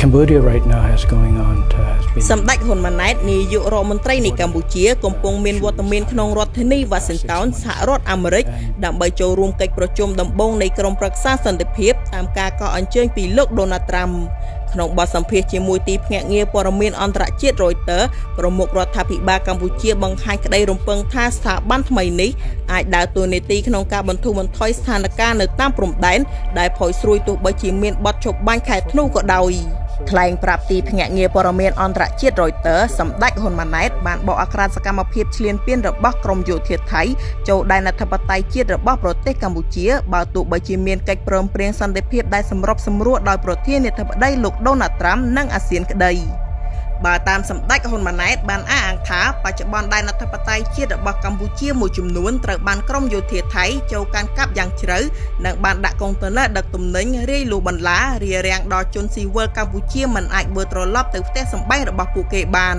Cambodia right now has going on has been សម្ដេចហ៊ុនម៉ាណែតនាយករដ្ឋមន្ត្រីនៃកម្ពុជាកំពុងមានវត្តមានក្នុងរដ្ឋធានីវ៉ាស៊ីនតោនសហរដ្ឋអាមេរិកដើម្បីចូលរួមកិច្ចប្រជុំដំបូងនៃក្រុមប្រឹក្សាសន្តិភាពតាមការកោះអញ្ជើញពីលោកដូណាល់ត្រាំក្នុងបទសម្ភាសន៍ជាមួយទីភ្នាក់ងារព័ត៌មានអន្តរជាតិ Reuters ប្រមុខរដ្ឋាភិបាលកម្ពុជាបង្ហាញក្តីរំពឹងថាស្ថាប័នថ្មីនេះអាចដើរតួនាទីក្នុងការបន្ធូរបន្ថយស្ថានភាពនៅតាមព្រំដែនដែលផុយស្រួយទោះបីជាមានបទឈប់បាញ់ខែធ្នូក៏ដោយ។ ថ្លែងប្រាប់ទីភ្នាក់ងារព័ត៌មានអន្តរជាតិ Reuters សម្ដេចហ៊ុនម៉ាណែតបានបកអាក្រាតសកម្មភាពឈ្លានពានរបស់ក្រមយោធាថៃចូលដែនអធិបតេយ្យជាតិរបស់ប្រទេសកម្ពុជាបើទោះបីជាមានកិច្ចព្រមព្រៀងសន្តិភាពដែលសម្របសម្រួលដោយប្រធានាធិបតីលោកដូណាល់ត្រាំនិងអាស៊ានក្តី។ បើតាមសម្ដេចហ៊ុនម៉ាណែតបានអះអាងថាបច្ចុប្បន្នដែនអធិបតេយ្យជាតិរបស់កម្ពុជាមួយចំនួនត្រូវបានក្រុមយោធាថៃចូលកាន់កាប់យ៉ាងជ្រៅនិងបានដាក់កុងតឺន័រដឹកទំនិញរាយលូបន្លារារាំងដល់ជនស៊ីវិលកម្ពុជាមិនអាចវិលត្រឡប់ទៅផ្ទះសម្បែងរបស់ពួកគេបាន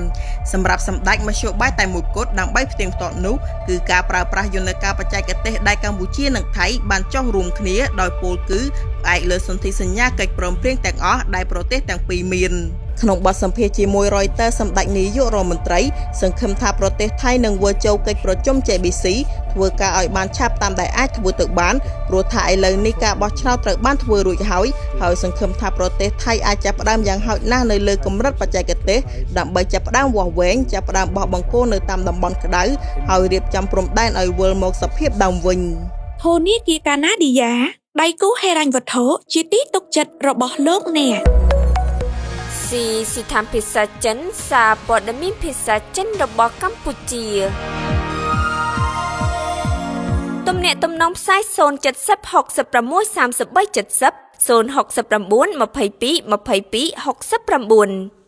សម្រាប់សម្ដេចមធ្យោបាយតែមួយគត់ដើម្បីផ្ទៀងផ្ទាត់នោះគឺការប្រើប្រាស់យន្តការបច្ចេកទេសដែលកម្ពុជានិងថៃបានចុះរួមគ្នាដោយពោលគឺផ្អែកលើសន្ធិសញ្ញាកិច្ចព្រមព្រៀងទាំងអស់ដែលប្រទេសទាំងពីរមាន។ ក្នុងបទសម្ភាសន៍ជាមួយ Reuters សម្ដេចនាយករដ្ឋមន្ត្រីសង្ឃឹមថាប្រទេសថៃនឹងវិលចូលកិច្ចប្រជុំ JBC ធ្វើការឲ្យបានឆាប់តាមដែលអាចធ្វើទៅបានព្រោះថាឥឡូវនេះការបោះឆ្នោតត្រូវបានធ្វើរួចហើយហើយសង្ឃឹមថាប្រទេសថៃអាចចាប់ផ្ដើមយ៉ាងហោចណាស់នៅលើកម្រិតបច្ចេកទេសដើម្បីចាប់ផ្ដើមវាស់វែងចាប់ផ្ដើមបោះបង្គោលនៅតាមតំបន់ក្តៅហើយរៀបចំព្រំដែនឲ្យវិលមកសភាពដើមវិញ។ ធនាគារកាណាឌីយ៉ាដៃគូហិរញ្ញវត្ថុជាទីទុកចិត្តរបស់លោកអ្នក ស៊ីស៊ីឋានភាសាចិនសារព័ត៌មានភាសាចិនរបស់កម្ពុជាទំនាក់ទំនងផ្សាយ070 66 33 70 069 22 22 69។